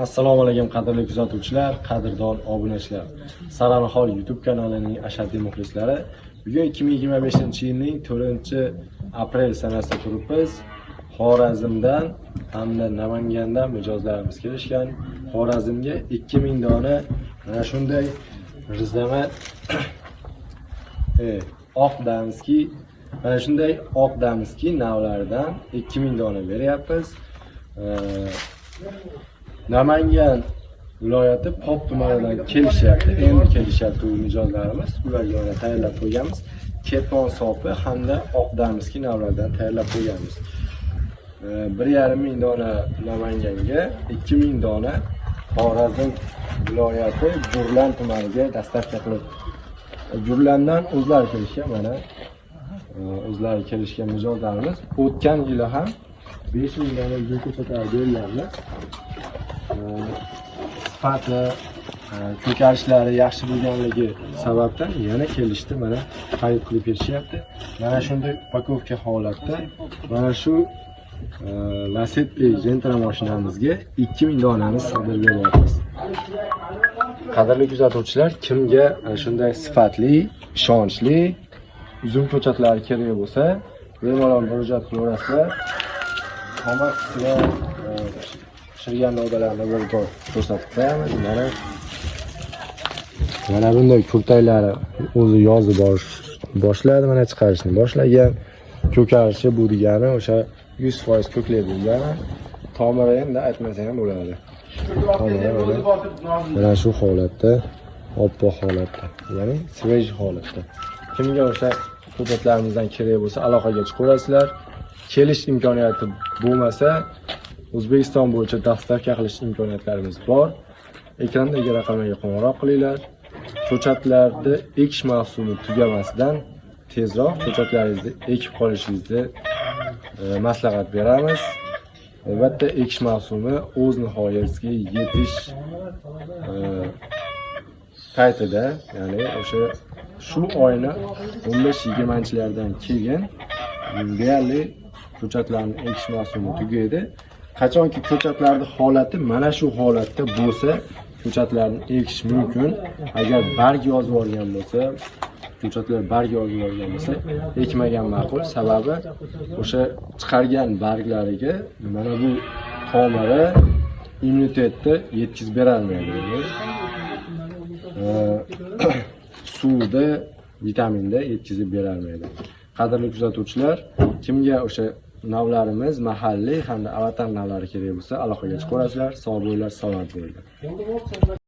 Assalomu alaykum, qadrli kuzatuvchilar, qadrdon obunachilar. Saranihol YouTube kanalining ashaddiy muxlislari. Bugun 2025-yilning 4-aprel sanasida turibmiz. Xorazmdan hamda Namangandan mijozlarimiz kelishgan. Xorazmga 2000 dona mana shunday rizlama oq дамский, mana shunday oq дамский navlaridan 2000 dona beryapmiz. Namangan viloyati Pop tumanidan kelishyapti. Endi kelishyapti u mijozlarimiz. Ularga mana tayyorlab qo'yganmiz. Ketmon sopi hamda oq дамский navlardan tayyorlab qo'yganmiz. 1,5 ming dona Namanganga, 2000 dona Xorazm viloyati Jurlan tumaniga доставка qilib, Jurlandan o'zlari kelishgan, mana o'zlari kelishgan mijozlarimiz. O'tgan yili ham 5000 dona uzum ko'chatlari berilgandi. Sifati, ko'karishlari yaxshi bo'lganligi sababdan yana kelishdi, mana xarid qilib kelishyapti. Mana shunday упаковка holatda mana shu Lacetti Gentra mashinamizga 2000 donani sig'dirib beryapmiz. Qadrli kuzatuvchilar, kimga shunday sifatli, ishonchli uzum ko'chatlari kerak bo'lsa, bemalol murojaat qilaverasizlar. Tomir qismi pishirgan novdalarni bir bor ko'rsatib qo'yamiz. Mana bunday kurtaklari o'zi yozib borish boshladi, mana chiqarishni boshlagan. Ko'karishi bu degani o'sha 100% ko'klaydi degani. Tomiri endi aytmasa ham bo'ladi. Tomiri mana shu holatda, oppoq holatda, ya'ni свежий holatda. Kimga o'sha ko'chatlarimizdan kerak bo'lsa, aloqaga chiqaverasizlar. Kelish imkoniyati bo'lmasa, O'zbekiston bo'yicha доставка qilish imkoniyatlarimiz bor. Ekrandagi raqamlarga qo'ng'iroq qilinglar. Ko'chatlarni ekish mavsumi tugamasidan tezroq ko'chatlaringizni ekib qolishingizni maslahat beramiz. Albatta, ekish mavsumi o'z nihoyasiga yetish paytida, ya'ni o'sha shu oyni 15-20-lardan keyin deyarli ko'chatlarni ekish mavsumi tugaydi. Qachonki ko'chatlarni holati mana shu holatda bo'lsa, ko'chatlarni ekish mumkin. Agar barg yozib olgan bo'lsa, ko'chatlar barg yozib olgan bo'lsa, ekmagan ma'qul. Sababi o'sha chiqargan barglariga mana bu tomiri immunitetni yetkazib berolmaydi. Suvda, vitaminda yetkazib berolmaydi. Qadrli kuzatuvchilar, kimga o'sha navlarimiz mahalliy hamda avatar navlari kerak bo'lsa, aloqaga chiqaverasizlar. Sog' bo'linglar, salomat bo'linglar.